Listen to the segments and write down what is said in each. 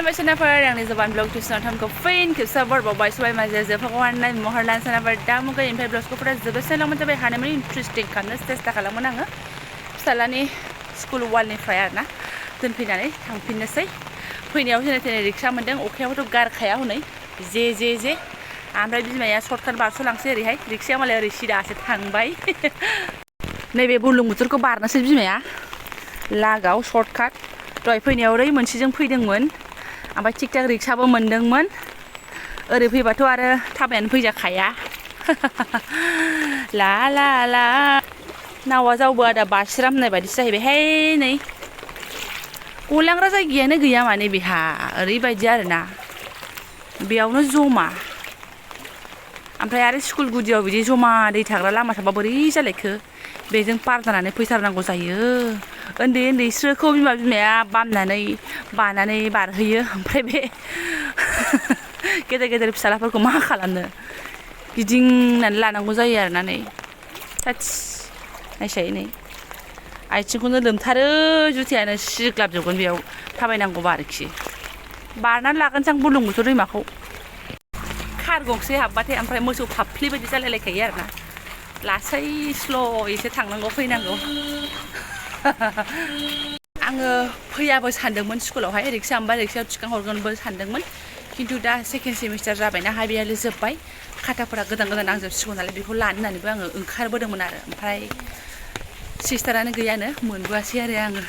खुलुमबाय सोनाफोर आंनि Jobanivlog टिउसनाव थामखौ फिन खेबसे बरबावबाय सबाय माजे जोफाखौहाय महरलान सोनाफोर दा मुगा इनिफ्राय ब्लगखौ फुरा जोबोद लांबाय जाबाय हानायमानि इन्ट्रेस्टिं खालामनो सेस्था खालामोन आङो फिसालानि स्कुल वालनिफ्राय आरोना दोनफैनानै थांफिननोसै फैनायाव जेने थेने रिक्सा मोनदों अखायाबोथ' गारखाया हनै जे ओमफ्राय बिमाया सर्टकाट बारस'लांसै ओरैहाय रिक्साया मालाय ओरै सिदासो थांबाय नैबे बुरलुंबुथुरखौ बारनोसै बिमाया लागाव सर्टकाट दहाय फैनायाव ओरै मोनसेजों फैदोंमोन ओमफ्राय थिक थाक रिक्साबो मोनदोंमोन ओरै फैबाथ' आरो थाबायनानै फैजाखाया ला ला ला नावा जावबो आदा बासिराम होननाय बायदिसो जाहैबायहाय नै गलांग्रा जायगायानो गैया माने बेहा ओरैबायदि आरोना बेयावनो जमा ओमफ्राय आरो स्कुल गुदियाव बिदि जमा दै थाग्रा लामा थाबा बोरै जालायखो बेजों पार जानानै फैथारनांगौ जायो उन्दै उन्दैस्रोखौ बिमाया बानानै बारहोयो ओमफ्राय बे गेदेर फिसालाफोरखौ मा खालामनो गिदिंनानै लानांगौ जायो आरोना नै थाथस नायसाय नै आथिंखौनो लोमथारो जुथायानो सिग्लाबजोबगोन बेयाव थाबायनांगौबा आरोखि बारनानै लागोनसां बुरलुंबुथुर दैमाखौ कार गंसे हाबबाथाय ओमफ्राय मोसौ फाफ्लि बायदि जालायलायखायो आरोना लासै स्ल'यैसो थांनांगौ फैनांगौ आङो फैयाबो सानदोंमोन स्कुलावहाय रिक्सा मोनबा रिक्सायाव थिखांहरगोनबो सानदोंमोन खिन्थु दा सेकेन्ड सेमिस्टार जाबायना हाबियालि जोब्बाय खाथाफोरा गोदान नांजोबसिगौ नालाय बेखौ लानो होननानैबो आङो ओंखारबोदोंमोन आरो ओमफ्राय सिस्टारानो गैयानो मोनबोआसै आरो आङो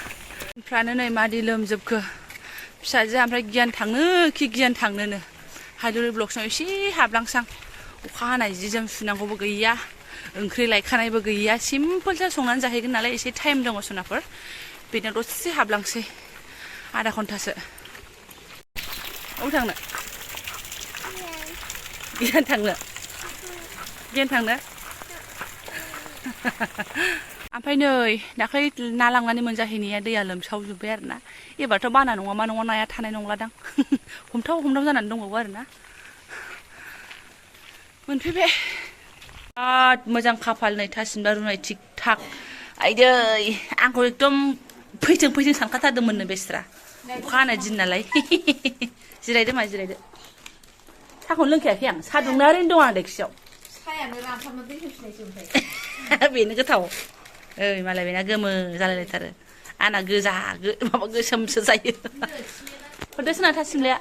ओमफ्रानो नै मादि लोमजोबखो फिसाजोआ ओमफ्राय गियान थांनोनो हाइदुरि ब्लक्सआव एसे हाबलांसां अखा हानाय जि जोम सुनांगौबो गैया ओंख्रि लायखानायबो गैया सिम्पोलसो संनानै जाहैगोन नालाय एसे टाइम दङ सोनाफोर बेनो दसे हाबलांसै आधा घन्टासो अबाव थांनो गियान थांनो ओमफ्राय नै दाख्लै ना लांनानै मोनजाहैनाया दैया लोमसावजोब्बाय आरोना एबारथ' बाना नङा मा नङा नाया थानाय नंलादां हमथाव जानानै दंबावो आरोना मोनफैबाय बिराद मोजां खाफाल नै थासिमबा रुनाय थिक थाक आइदै आंखौ एकदम फैथों सानखाथारदोंमोननो बेस्रा अखा हानाय दिन नालाय जिरायदो साहाखौनो लोंखायाखै आं साहा दुंना ओरैनो दं आं डेक्सियाव साहायानो रानथाबना दै होफिननायसो ओमफ्राय बेनो गोथाव ओइ मालाय बेना गोमो जालायलायथारो आंना गोजा माबा गोसोमसो जायो हरदो सोना थासिमलाया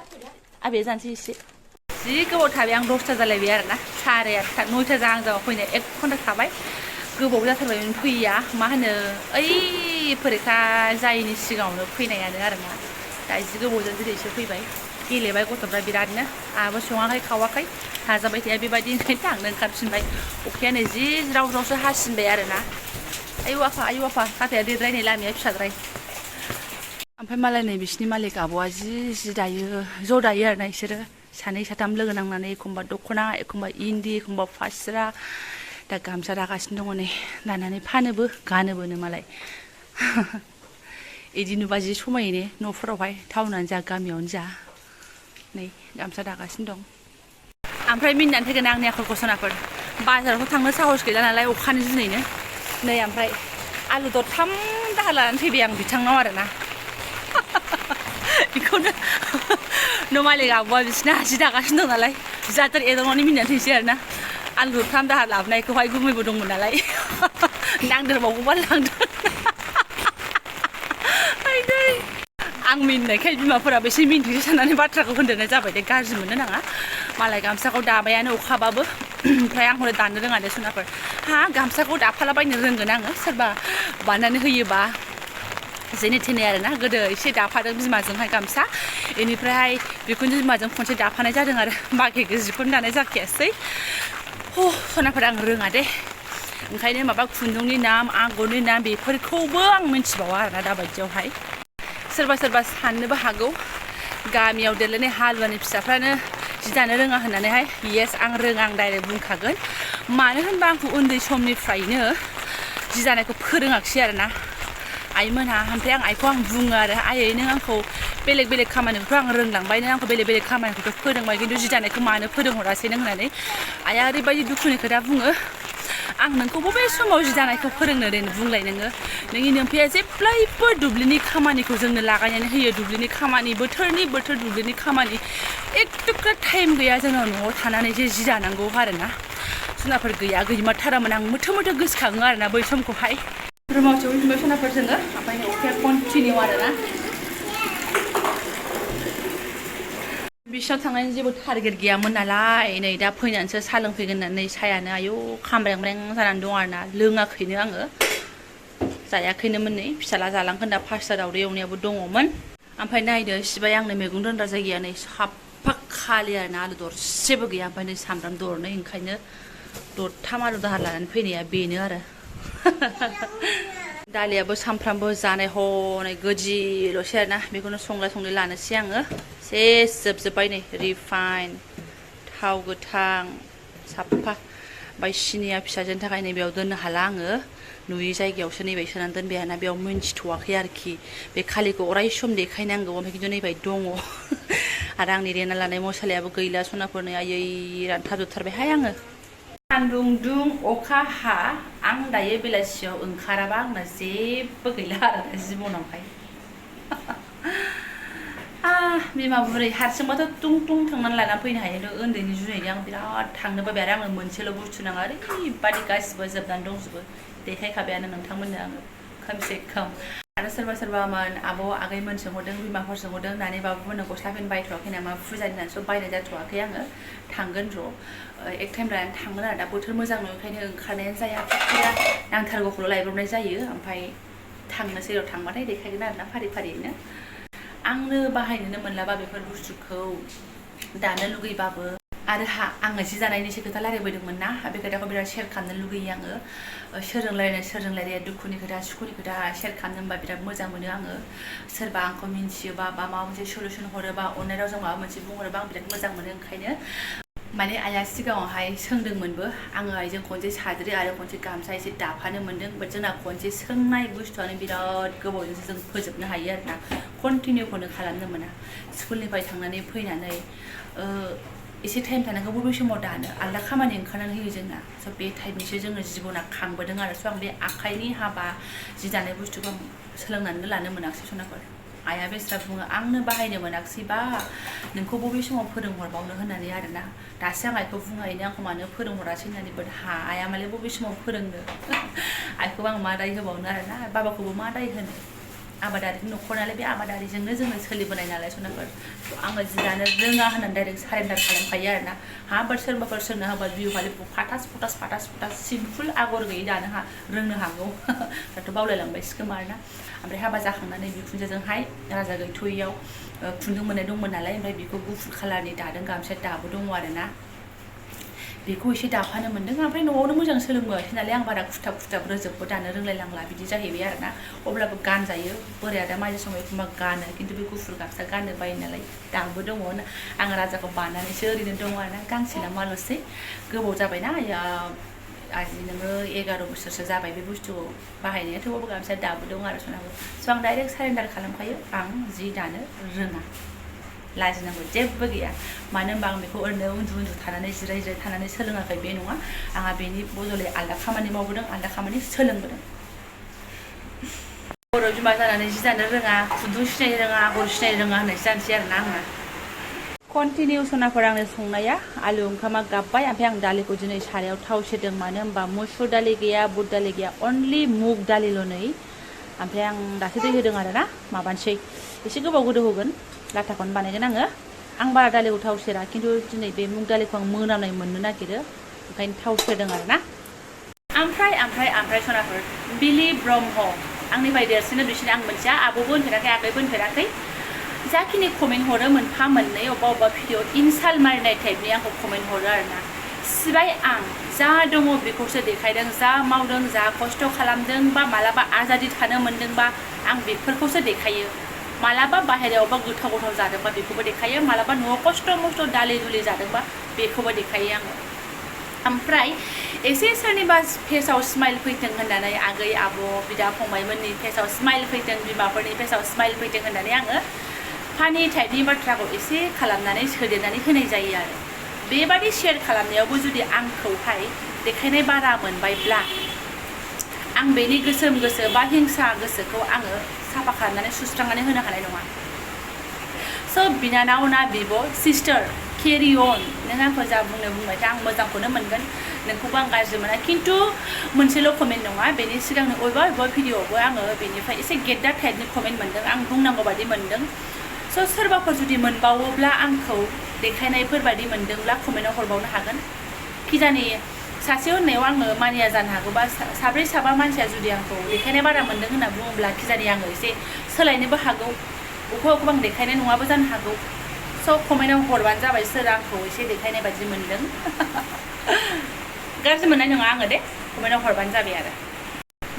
आबैया जानोसै एसे जि गोबाव थाबाय आं 10ता जालायबाय आरोना 8:30 9ता जाहां जाबा फैनो 1 घन्टा थाबाय गोबाव जाथारबाय फैया मा होनो ओइ फरिखा जायैनि सिगाङावनो फैनायानो आरोना दा एसे गोबावजों दिनैसो फैबाय गेलेबाय गथ'फ्रा बिरादनो आहाबो सङाखै खावाखै थाजाबाय थाया बेबायदिनो थांनो ओंखारफिनबाय अखायानो जि ज्राव हासिनबाय आरोना आयु आफा खाथाया देरद्राय नै लामाया फिसाद्राय ओमफ्राय मालाय नै बिसिनि मालिक आब'आ जि दायो ज' दायो आरोना बिसोरो सानै साथाम लोगो नांनानै एखमबा दख'ना एखमबा इन्दि एखमबा फास्रा दा गामसा दागासिनो दङ नै दानानै फानोबो गानोबोनो मालाय इदि नुबा जि समायो ने न'फोरावहाय टाउनानो जा गामियावनो जा नै गामसा दागासिनो दं ओमफ्राय मिनिनानै फैगोन आंनि आखलखौ सोनाफोर बाजारावथ' थांनो साहस गैला नालाय अखानि जुनैनो नै ओमफ्राय आलु दरथाम दाहार लानानै फैबाय आं बिथांनाव आरोना बेखौनो न' मालिक आब'आ बिसिना जि दागासिनो दं नालाय जाथार एदावनानै मिनिनानै फैनोसै आरोना आलु दरथाम दाहार लाबोनायखौहाय गुमैबो दंमोन नालाय नांदेरबावगौबा लांदों आं मिनिनायखाय बिमाफोराबो एसे मिनिथोंसै साननानै बाथ्राखौ होनदेरनाय जाबाय दे गाज्रि मोननो नाङा मालाय गामसाखौ दाबायानो अखाबाबो ओमफ्राय आं हरै दाननो रोङा दे सोनाफोर गामसाखौ दाफालाबायनो रोंगोन आङो सोरबा बानायनानै होयोबा जेने थेने आरोना गोदो एसे दाफादों बिमाजोंहाय गामसा बेनिफ्राय बेखौनो बिमाजों खनसे दाफानाय जादों आरो बाखि जिखौनो दानाय जाखायासै सोनाफोर आं रोङा दे ओंखायनो माबा खुन्दुंनि नाम आगरनि नाम बेफोरखौबो आं मिन्थिबावा आरोना दाबायदियावहाय सोरबा साननोबो हागौ गामियाव देरलायनाय हालुवानि फिसाफ्रानो जि दानो रोङा होननानैहाय येस आं रोङा आं डाइरेक्ट बुंखागोन मानो होनबा आंखौ उन्दै समनिफ्रायनो जि दानायखौ फोरोङाखिसै आरोना आइमोनहा ओमफ्राय आइखौ बुङो आरो आयै नों आंखौ बेलेग खामानिखौथ' आं रोंलांबाय नों आंखौ बेलेग खामानिखौथ' फोरोंबाय खिन्थु जि दानायखौ मानो फोरोंहरासै नों होननानै आइया ओरैबायदि दुखुनि खोथा बुङो आं नोंखौ बबे समाव जि दानायखौ फोरोंनो दे बुंलाय नोङो नोंनि नोमफाया जेब्लायबो दुब्लिनि खामानिखौ जोंनो लागायनानै होयो दुब्लिनि खामानि बोथोरनि बोथोर दुब्लिनि खामानि एकदुक्रा टाइम गैया जोंनाव न'आव थानानै जे जि दानांगौ आरोना सनाफोर गैमाथारामोन आं मोथो गोसोखाङो आरोना बै समखौहाय रुमाव सौहैफिनबाय सनाफोर जोङो ओमफ्राय अखाया कन्टिनिउ आरोना बिसिनाव थांनायनि जेबो टारगेट गैयामोन नालाय नै दा फैनानैसो साहा लोंफैगोन होननानै सायानो आयौ खामब्रें जानानै दं आरोना लोङाखैनो आङो जायाखैनोमोन नै फिसाला जालांगोन दा पास्ता दावदै एवनायाबो दङमोन ओमफ्राय नायदो सिबाय आंनो मैगं दोनग्रा जायगाया नै साफा खालि आरोना आलु दरसेबो गैया ओमफ्राय नै सामब्राम दरनै ओंखायनो दरथाम आलु दाहार लानानै फैनाया बेनो आरो दालियाबो सामफ्रामबो जानाय हनै गोदिल'सै आरोना बेखौनो संलाय लानोसै आङो सेस जोबजोब्बाय नै रिफाइन थाव गोथां साफा ओमफ्राय सिनिया फिसाजोनि थाखाय नैबेयाव दोननो हाला आङो नुयै जायगायावसो नैबाय सोनानै दोनबाय आरोना बेयाव मिन्थिथ'वाखै आरोखि बे खालिखौ अराय सम देखायनांगौ ओमफ्राय खिन्थु नैबाय दङ आरो आंनि देना लानाय मसलायाबो गैला सनाफोरनो आयै रानथाबजोबथारबायहाय आङो सान्दुं दुं अखा हा आं दायो बेलासियाव ओंखाराबा आंना जेबो गैला आरो जिबनावहाय बिमा बुरै हारसिंबाथ' तुं थांनानै लाना फैनो हायो उन्दैनि जुनैनो आं बिराद थांनो बाबाय आरो आंनो मोनसेल' बुस्थु नाङा ओरैबादि गासिबो जोबनानै दंजोबो देखायखाबायानो नोंथांमोननो आङो खमसे खम आरो सोरबामोन आब' आगैमोन सोंहरदों बिमाफोर सोंहरदों होननानै बाबुमोननो गस्ला पेन बायथ'वाखै नामा फुजानि होननानैसो बायनाय जाथ'वाखै आङो थांगोन र' एक टाइम लानानै थांगोन आरो दा बोथोर मोजां नङैखायनो ओंखारनायानो जाया फैया नांथारगौखौल' लायब्रबनाय जायो ओमफ्राय थांनोसै र' थांबाथाय देखायगोन आरोना फारियैनो आंनो बाहायनोनो मोनलाबा बेफोर बुस्थुखौ दानो लुगैबाबो आरो आङो जि दानायनिसो खोथा रायलायबोदोंमोन ना बे खोथाखौ बिराद शेयार खालामनो लुगैयो आङो सोरजों रायलायनाया दुखुनि खोथा सुखुनि खोथा शेयार खालामनो होनबा बिराद मोजां मोनो आङो सोरबा आंखौ मिन्थियोबा बा माबा मोनसे सलुसन हरोबा अननाय रावजों माबा मोनसे बुंहरोबा आं बिराद मोजां मोनो ओंखायनो माने आइया सिगाङावहाय सोंदोंमोनबो आङो आइजों खनसे साद्रि आरो खनसे गामसा एसे दाफानो मोन्दों बाट जोंना खनसे सोंनाय बुस्थुआनो बिराद गोबावजोंसो जों फोजोबनो हायो आरोना कन्टिनिउखौनो खालामनो मोना स्कुलनिफ्राय थांनानै फैनानै एसे टाइम थानांगौ बबे समाव दानो आलदा खामानि ओंखारनानै होयो जोंना स' बे टाइपनिसो जोङो जिबना खांबोदों आरो स' आं बे आखाइनि हाबा जि दानाय बुस्थुखौ सोलोंनानै लानो मोनाखिसै सनाफोर आइया बेस्रा बुङो आंनो बाहायनो मोनाखिसैबा नोंखौ बबे समाव फोरोंहरबावनो होननानै आरोना दासो आं आइखौ बुङो आइनो आंखौ मानो फोरोंहरासै होननानै बाट आइया मालाय बबे समाव फोरोंनो आइखौबो आं मा दाय होबावनो आरोना बाबाखौबो मा दाय होनो आबादारिनि न'खर नालाय बे आबादारिजोंनो जोङो सोलिबोनाय नालाय सनाफोर आङो जि दानो रोङा होननानै डाइरेक्ट सारेन्डार खालामखायो आरोना बाट सोरबाफोर सोंनो होबा बिहु फालिखौ फाटास फुटास सिम्पुल आगर गैयै दानो रोंनो हागौ दाथ' बावलायलांबायसो खोमा आरोना ओमफ्राय हाबा जाखांनानै बिखुनजोजोंहाय राजा गैथ'यैयाव खुन्दुं मोननाय दंमोन नालाय ओमफ्राय बेखौ गुफुर कालारनि दादों गामसा दाबो दङ आरोना बेखौ एसे दाफानो मोन्दों ओमफ्राय न'आवनो मोजां सोलोंबोआसै नालाय आं बारा खुथाब रोजोबबो दानो रोंलायलांला बिदि जाहैबाय आरोना अब्लाबो गानजायो बोराया दा माजे समाव एखमबा गानो खिन्थु बे गुफुर गामसा गाननो बायो नालाय दाबो दङ आं राजाखौ बानानैसो ओरैनो दङ आरोना गांसे ना माल'सै गोबाव जाबायना आजि नोङो 11 बोसोरसो जाबाय बे बुस्थुखौ बाहायनाया थेवबाबो गामसा दाबो दं आरो सनाबो स' आं डाइरेक्ट सारेन्डार खालामखायो आं जि दानो रोङा लाजिनांगौ जेबो गैया मानो होनबा आं बेखौ ओरैनो उन्दु थानानै जिराय थानानै सोलोङाखै बे नङा आंहा बेनि बदलै आलदा खामानि मावबोदों आलदा खामानि सोलोंबोदों बर' बिमा जानानै जि दानो रोङा खुन्दुं सिनायनो रोङा आगर सिनायनो रोङा होननायसो जानोसै आरोना आंना कन्टिनिउ सनाफोर आंनि संनाया आलु ओंखामा गाबबाय ओमफ्राय आं दालिखौ दिनै सारायाव थाव सेरदों मानो होनबा मुसुर दालि गैया बुट दालि गैया अनलि मुग दालिल' नै ओमफ्राय आं दासो दै होदों आरोना माबानोसै एसे गोबाव गोदौ होगोन लाथाखौनो बानायगोन आं बारा दालिखौ थाव सेरा खिन्थु दिनै बे मुग दालिखौ आं मोनामनाय मोननो नागिरो ओंखायनो थाव सेरदों आरोना ओमफ्राय सनाफोर बिलि ब्रह्म आंनिफ्राय देरसिन दुइसिन आं मोनथिया आब'बो होनफेराखै आगैबो होनफेराखै जाखिनि कमेन्ट हरो मोनफा मोननै अबेबा भिडिअ इनसाल मारिनाय टाइपनि आंखौ कमेन्ट हरो आरोना सिबाय आं जा दङ बेखौसो देखायदों जा मावदों जा खस्थ' खालामदों बा मालाबा आजादि थानो मोन्दोंबा आं बेफोरखौसो देखायो मालाबा बाहेरायावबा गोथाव जादोंबा बेखौबो देखायो मालाबा न'आव खस्थ' मस्थ' दालि दुलि जादोंबा बेखौबो देखायो आङो ओमफ्राय एसे सोरनिबा फेसाव स्माइल फैथों होननानै आगै आब' बिदा फंबायमोननि फेसाव स्माइल फैथों बिमाफोरनि फेसाव स्माइल फैथों होननानै आङो फानि टाइपनि बाथ्राखौ एसे खालामनानै सोदेरनानै होनाय जायो आरो बेबादि शेयार खालामनायावबो जुदि आंखौहाय देखायनाय बारा मोनबायब्ला आं बेनि गोसोम गोसो बा हिंसा गोसोखौ आङो साफा खालामनानै सुस्रांनानै होनो हानाय नङा स' बिनानाव ना बिब' सिस्टार केरि अन नों आंखौ जा बुंनो बुंबाय था आं मोजांखौनो मोनगोन नोंखौबो आं गाज्रि मोना खिन्थु मोनसेल' कमेन्ट नङा बेनि सिगांनो बबेबा भिडिअ'आवबो आङो बेनिफ्राय एसे गेद्दा टाइपनि कमेन्ट मोनदों आं बुंनांगौ बादि मोनदों स' सोरबाफोर जुदि मोनबावोब्ला आंखौ देखायनायफोर बादि मोनदोंब्ला कमेन्टआव हरबावनो हागोन खिजानि सासे होननायाव आङो मानिया जानो हागौ बा साब्रै साबा मानसिया जुदि आंखौ देखायनाय बारा मोनदों होनना बुङोब्ला खिजानि आङो एसे सोलायनोबो हागौ अबेखौबा आं देखायनाय नङाबो जानो हागौ स' कमेन्टआव हरबानो जाबाय सोर आंखौ एसे देखायनाय बादि मोनदों गाज्रि मोननाय नङा आङो दे कमेन्टआव हरबानो जाबाय आरो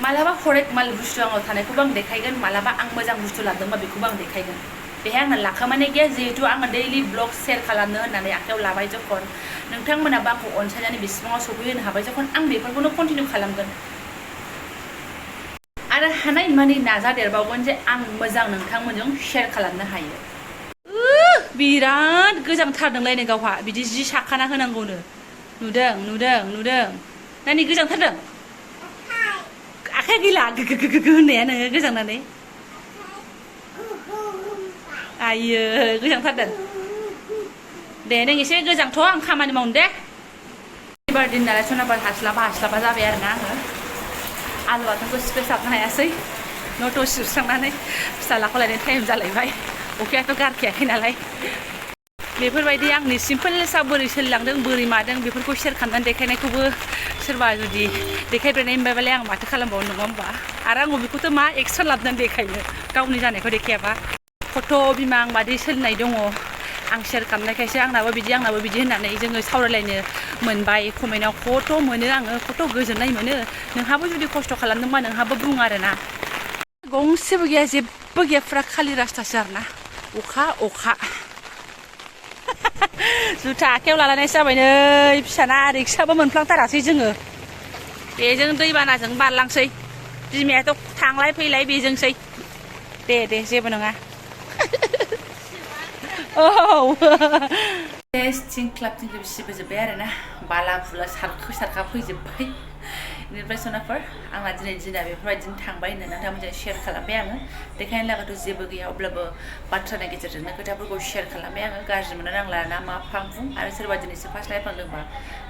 मालाबा हरेक माल बुस्थु आंनाव थानायखौबो आं देखायगोन मालाबा आं मोजां बुस्थु लादोंबा बेखौबो आं देखायगोन बेहाय आंना लाखोमानाय गैया जिहेतु आङो दैलि ब्लग शेयार खालामनो होननानै आखायाव लाबाय जखन नोंथांमोनाबो आंखौ अनसायनानै बिसिबाङाव सफैहोनो हाबाय जखन आं बेफोरखौनो कन्टिनिउ खालामगोन आरो हानाय मानि नाजादेरबावगोन जे आं मोजां नोंथांमोनजों शेयार खालामनो हायो बिराद गोजांथारदोंलायनो गावहा बिदि जि साखाना होनांगौनो नुदों नानि गोजांथारदों आखाइ गैला गोगो होननाया नोङो गोजांनानै आयो गोजांथारदों दे नों एसे गोजांथ' आं खामानि मावनो दे एबार दिन नालाय सनाबार हास्लाबा जाबाय आरोना आङो आलु बाथोनखौ सिफ्लेसाबनो हायासै न'ट' सिबस्रांनानै फिसालाखौ लायनो टाइम जालायबाय अखायाथ' गारखायाखै नालाय बेफोरबायदि आंनि सिम्पोलसा बोरै सोलिलांदों बोरै मादों बेफोरखौ शेयार खालामनानै देखायनायखौबो सोरबा जुदि देखायब्रेनाय मोनबायबालाय आं माथो खालामबावनो नङा होमबा आरो आं बेखौथ' मा एक्सट्रा लाबोनानै देखायनो गावनि जानायखौ देखायाबा खथ' बिमा आं मादि सोलिनाय दङ आं शेयार खालामनायखायसो आंनाबो बिदि होननानै जोङो सावरायलायनो मोनबाय कमेन्टआव खथ' मोनो आङो खथ' गोजोननाय मोनो नोंहाबो जुदि खस्थ' खालामदोंबा नोंहाबो बुं आरोना गंसेबो गैया जेबो गैया फुरा खालि रास्तासो आरोना अखा जुथा आखायाव लालायनायसो जाबाय नै फिसाना रिक्साबो मोनफ्लांथारासै जोङो बेजों दैबानाजों बारलांसै बिमायाथ' थांलाय फैलाय बेजोंसै दे जेबो नङा औ टेस्टिं क्लाबथिं बिसिबोजोब्बाय आरोना बाला फुला सारखा फैजोब्बाय बेनिफ्राय सनाफोर आंना दिनै दिना बेफोरबायदिनो थांबाय होननानै नोंथांमोनजों शेयार खालामबाय आङो देखायनो लागाथ' जेबो गैया अब्लाबो बाथ्रानि गेजेरजोंनो खोथाफोरखौ शेयार खालामबाय आङो गाज्रि मोननो नांला ना मा फांफुं आरो सोरबा दिनैसो फार्स्ट नायफ्लांदोंबा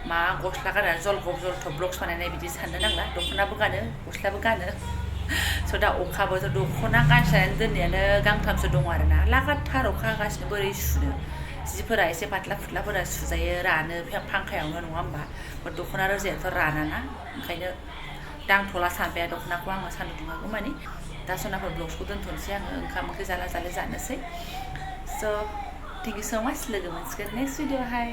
मा गस्ला गाननानै जलगब जलथब ब्लग्स बानायनाय बिदि साननो नांला दख'नाबो गानो गस्लाबो गानो स' दा अखाबोथ' दख'ना गानसानानै दोननायानो गांथामसो दङ आरोना लागाथार अखा हागासिनो बोरै सुनो जिफोरा एसे फाथ्ला फुथ्लाफोरा सुजायो रानो फांखायावनो नङा होमबा दख'ना रोजायाथ' रानाना ओंखायनो दांथ'ला सानबाय दख'नाखौ आङो सान्दुं दुङागौ मानि दा सनाफोर ब्लग्सखौ दोनथ'नोसै आङो ओंखाम ओंख्रि जानोसै स' थेंक इउ स' माच लोगो मोनसिगोन नेक्स्ट भिडिअ'हाय